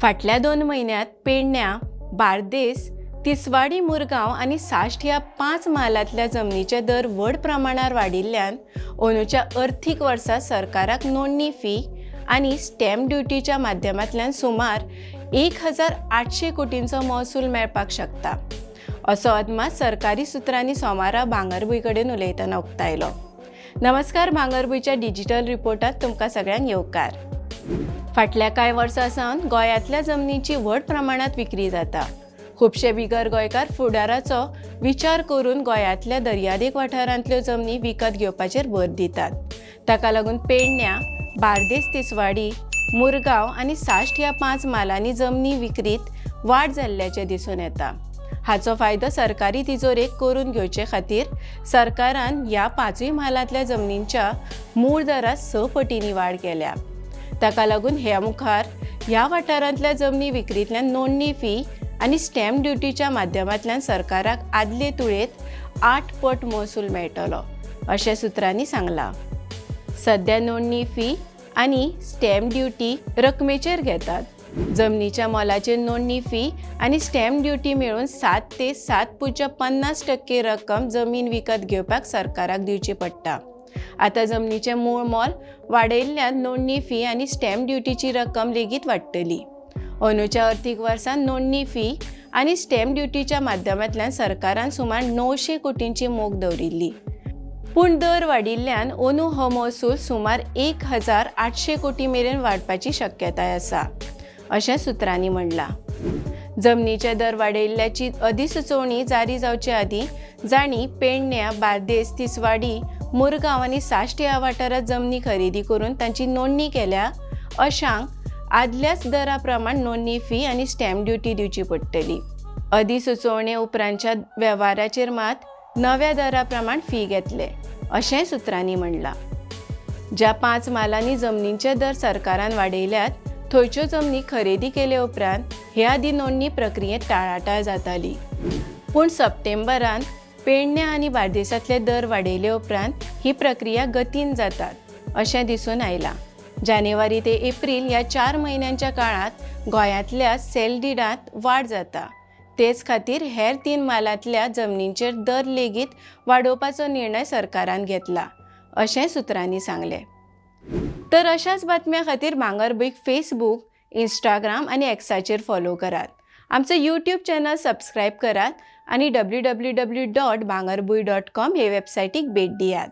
फाटल्या 2 म्हयन्यांत पेडण्यां, बार्देस, तिसवाडी, मुरगांव आनी साश्ट ह्या 5 म्हालांतल्या जमनीचे दर व्हड प्रमाणार वाडिल्ल्यान अंदूच्या अर्थीक वर्सा सरकाराक नोंदणी फी आनी स्टॅम्प ड्युटीच्या माध्यमांतल्यान सुमार 1800 कोटींचो महसूल मेळपाक शकता, असो अदमास सरकारी सुत्रांनी सोमारा भांगरभूंय कडेन उलयतना उक्तायलो. नमस्कार, भांगरभूंयच्या डिजिटल रिपोर्टांत तुमकां सगळ्यांक येवकार. फाटल्या कांय वर्सां सावन गोंयांतल्या जमनीची व्हड प्रमाणांत विक्री जाता. खुबशे बिगर गोंयकार फुडाराचो विचार करून गोंयांतल्या दर्यादेग वाठारांतल्यो जमनी विकत घेवपाचेर भर दितात. ताका लागून पेडण्यां, बार्देस, तिसवाडी, मुरगांव आनी साश्ट ह्या 5 म्हालांनी जमनी विक्रीत वाड जाल्ल्याचें दिसून येता. हाचो फायदो सरकारी तिजोरेक करून घेवचे खातीर सरकारान ह्या 5 म्हालांतल्या जमनींच्या मूळ दरांत 6 पटींनी वाड केल्या. ताका लागून ह्या मुखार ह्या वाठारांतल्या जमनी विक्रींतल्यान नोंदणी फी आनी स्टॅम्प ड्युटीच्या माध्यमांतल्यान सरकाराक आदले तुळेंत 8 पट महसूल मेळटलो, अशें सुत्रांनी सांगलां. सद्या नोंदणी फी आनी स्टॅम्प ड्युटी रकमेचेर घेतात. जमनीच्या मोलाचेर नोंदणी फी आनी स्टॅम्प ड्युटी मेळून 7 ते 7.50% रक्कम जमीन विकत घेवपाक सरकाराक दिवची पडटा. आतां जमनीचें मूळ मोल वाडयल्ल्यान नोंदणी फी आनी स्टॅम्प ड्युटीची रक्कम लेगीत वाडटली. अंदूच्या अर्थीक वर्सांत नोंदणी फी आनी स्टॅम्प ड्युटीच्या माध्यमांतल्यान सरकारान सुमार 900 कोटींची मोख दवरिल्ली, पूण दर वाडिल्ल्यान अंदू हो महसूल सुमार 1800 कोटी मेरेन वाडपाची शक्यताय आसा, अशें सुत्रांनी म्हणलां. जमनीचे दर वाडयल्ल्याची अधिसुचोवणी जारी जावचे आदीं जांणी पेडण्यां, बार्देस, तिसवाडी, मुरगांव आनी साश्ट ह्या वाठारांत जमनी खरेदी करून तांची नोंदणी केल्या, अशांक आदल्याच दरा प्रमाण नोंदणी फी आनी स्टॅम्प ड्युटी दिवची पडटली. अधिसुचोवणे उपरांतच्या वेव्हाराचेर मात नव्या दरा प्रमाण फी घेतले, अशेंय सुत्रांनी म्हणलां. ज्या 5 म्हालांनी जमनींचे दर सरकारान वाडयल्यात, थंयच्यो जमनी खरेदी केले उपरांत हे आदीं नोंदणी प्रक्रियेंत टाळाटाळ जाताली, पूण सप्टेंबरांत पेडण्यां आनी बार्देसांतले दर वाडयले उपरांत ही प्रक्रिया गतीन जातात अशें दिसून आयलां. जानेवारी ते एप्रील ह्या 4 म्हयन्यांच्या काळांत गोंयांतल्या सेल डिडांत वाड जाता. तेच खातीर हेर 3 म्हालांतल्या जमनींचेर दर लेगीत वाडोवपाचो निर्णय सरकारान घेतला, अशें सुत्रांनी सांगलें. तर अशाच बातम्यां खातीर भांगरभूंयक फेसबूक, इंस्टाग्राम आनी एक्साचेर फॉलो करात. आमचो यूट्यूब चॅनल सबस्क्रायब करात आनी www.bhangarbhuin.com हे वेबसायटीक भेट दियात.